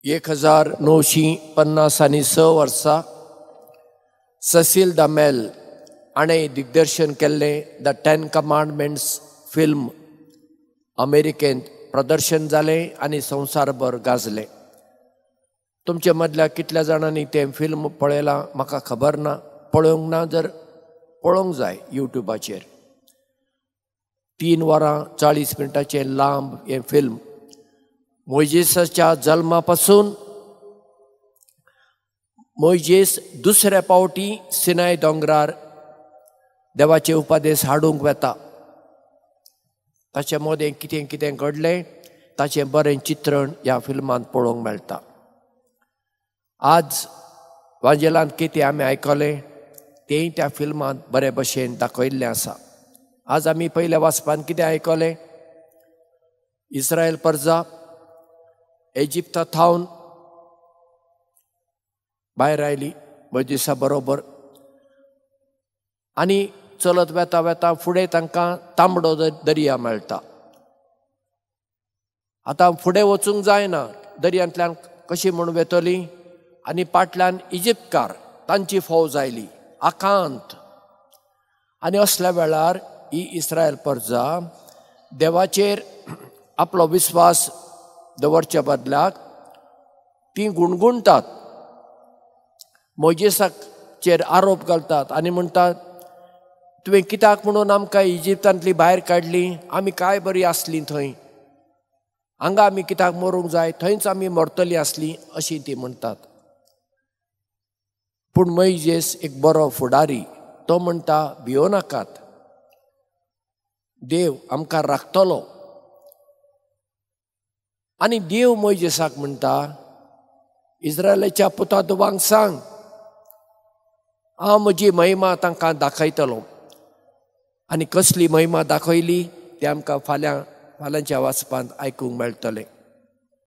1956 वर्सा ससील दमेल हाणें दिग्दर्शन केल्लें the ten commandments film अमेरिकेंत प्रदर्शन जालें आनी संवसारभर गाजलें. तुमचे मदल्या कितल्या जाणांनी तें फिल्म पळयलां म्हाका खबर ना, पळोवंक ना जर पळोवंक जाय यूट्यूबाचेर. 3 वरां 40 मिनटाचें लांब हें फिल्म मोयजेसाच्या जल्मा पासून मोयजेस दुसऱ्या पावटी सिनाय दोंगरार देवाचे उपदेश हाडूंक वेता, ताचे मदें कितें कितें घडलें ताचें बरें चित्रण ह्या फिल्मांत पळोवंक मेळटा. आज वांजेलांत कितें आमी आयकलें तेंय त्या फिल्मांत बरे भशेन दाखयल्लें आसा. आज आमी पयल्या वाचपान कितें आयकलें? इस्रायल परजा इजिप्ता थावन भायर आयली मोयजेसा बरोबर आनी चलत वेता वेता फुडें तांकां तांबडो दर्या मेळटा. आतां फुडें वचूंक जायना, दर्यांतल्यान कशी म्हूण वेतली आनी पाटल्यान इजिप्तकार तांची फौज आयली आकांत. आनी असल्या वेळार ही इस्रायल परजा देवाचेर आपलो विस्वास दवरच्या बदलाक तीं गुणगुणटात, मोयजेसाचेर आरोप घालतात आनी म्हणटात, तुवें कित्याक म्हणून आमकां इजिप्तांतली भायर काडली, आमी काय बरी आसली थंय, हांगा आमी कित्याक मरूंक जाय, थंयच आमी मरतली आसली अशी ती म्हणटात. पूण मोयजेस एक बरो फुडारी, तो म्हणटा भियो नाकात, देव आमकां राखतलो. आनी देव मोयजेसाक म्हणटा, इस्रायलाच्या पुता दुबांक सांग हांव म्हजी महिमा तांकां दाखयतलो. आनी कसली महिमा दाखयली तें आमकां फाल्यांच्या वाचपांत आयकूंक मेळटलें.